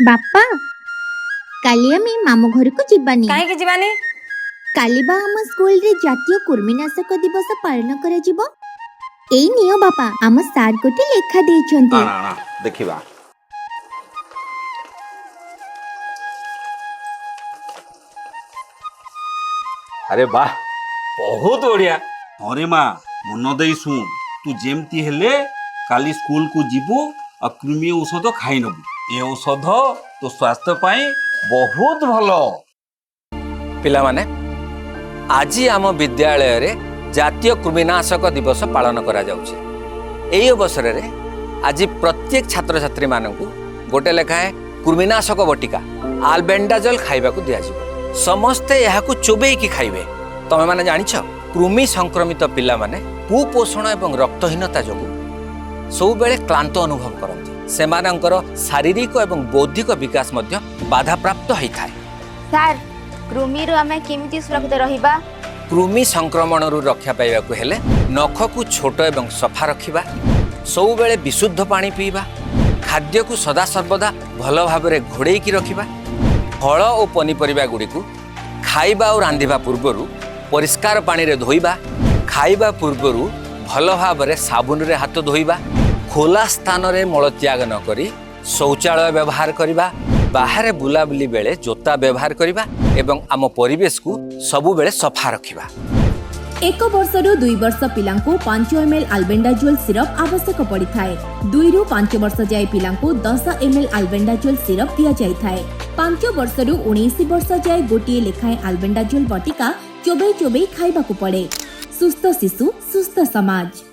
ବାପା, କାଲି ଆମେ ମାମୁଁ ଘରକୁ ଯିବାନି। କାହିଁକି ଯିବାନି? କାଲି ବା ଆମ ସ୍କୁଲରେ ଜାତୀୟ କୃମିନାଶକ ଦିବସ ପାଳନ କରାଯିବ। ଏଇ ନିଅ ବାପା, ଆମ ସାର୍ ଗୋଟେ ଲେଖା ଦେଇଛନ୍ତି। ଆଣ ଆଣ, ଦେଖିବା। ଆରେ ବାহ, ବହୁତ ବଢିଆ। ହରେ ମା, ମନ ଦେଇ ଶୁଣ। ତୁ ଯେମିତି ହେଲେ କାଲି ସ୍କୁଲକୁ ଯିବୁ ଆଉ କୃମି ଔଷଧ ଖାଇ ନେବୁ। ଏ ଔଷଧ ତୋ ସ୍ୱାସ୍ଥ୍ୟ ପାଇଁ ବହୁତ ଭଲ। ପିଲାମାନେ, ଆଜି ଆମ ବିଦ୍ୟାଳୟରେ ଜାତୀୟ କୃମିନାଶକ ଦିବସ ପାଳନ କରାଯାଉଛି। ଏହି ଅବସରରେ ଆଜି ପ୍ରତ୍ୟେକ ଛାତ୍ରଛାତ୍ରୀମାନଙ୍କୁ ଗୋଟେ ଲେଖାଏଁ କୃମିନାଶକ ବଟିକା ଆଲବେଣ୍ଡାଜଲ ଖାଇବାକୁ ଦିଆଯିବ। ସମସ୍ତେ ଏହାକୁ ଚୋବେଇକି ଖାଇବେ। ତମେମାନେ ଜାଣିଛ, କୃମି ସଂକ୍ରମିତ ପିଲାମାନେ କୁପୋଷଣ ଏବଂ ରକ୍ତହୀନତା ଯୋଗୁଁ ସବୁବେଳେ କ୍ଳାନ୍ତ ଅନୁଭବ କରନ୍ତି। ସେମାନଙ୍କର ଶାରୀରିକ ଏବଂ ବୌଦ୍ଧିକ ବିକାଶ ମଧ୍ୟ ବାଧାପ୍ରାପ୍ତ ହୋଇଥାଏ। ସାର୍, କୃମିରୁ ଆମେ କେମିତି ସୁରକ୍ଷିତ ରହିବା? କୃମି ସଂକ୍ରମଣରୁ ରକ୍ଷା ପାଇବାକୁ ହେଲେ ନଖକୁ ଛୋଟ ଏବଂ ସଫା ରଖିବା, ସବୁବେଳେ ବିଶୁଦ୍ଧ ପାଣି ପିଇବା, ଖାଦ୍ୟକୁ ସଦାସର୍ବଦା ଭଲ ଭାବରେ ଘୋଡ଼େଇକି ରଖିବା, ଫଳ ଓ ପନିପରିବା ଗୁଡ଼ିକୁ ଖାଇବା ଓ ରାନ୍ଧିବା ପୂର୍ବରୁ ପରିଷ୍କାର ପାଣିରେ ଧୋଇବା, ଖାଇବା ପୂର୍ବରୁ ଭଲ ଭାବରେ ସାବୁନରେ ହାତ ଧୋଇବା, ଖୋଲା ସ୍ଥାନରେ ମଳତ୍ୟାଗ ନ କରି ଶୌଚାଳୟ ବ୍ୟବହାର କରିବା, ବାହାରେ ବୁଲାବୁଲି ବେଳେ ଜୋତା ବ୍ୟବହାର କରିବା ଏବଂ ଆମ ପରିବେଶକୁ ସବୁବେଳେ ସଫା ରଖିବା। 1 ବର୍ଷରୁ 2 ବର୍ଷ ପିଲାଙ୍କୁ 5 ଏମ୍ ଏଲ୍ ଆଲବେଣ୍ଡାଜୋଲ ସିରପ୍ ଆବଶ୍ୟକ ପଡ଼ିଥାଏ। 2ରୁ 5 ବର୍ଷ ଯାଏ ପିଲାଙ୍କୁ 10 ଏମ୍ ଏଲ୍ ଆଲବେଣ୍ଡାଜୋଲ ସିରପ୍ ଦିଆଯାଇଥାଏ। 5 ବର୍ଷରୁ 19 ବର୍ଷ ଯାଏ ଗୋଟିଏ ଲେଖାଏଁ ଆଲବେଣ୍ଡାଜୋଲ ବଟିକା ଚୋବେଇ ଚୋବେଇ ଖାଇବାକୁ ପଡ଼େ। ସୁସ୍ଥ ଶିଶୁ, ସୁସ୍ଥ ସମାଜ।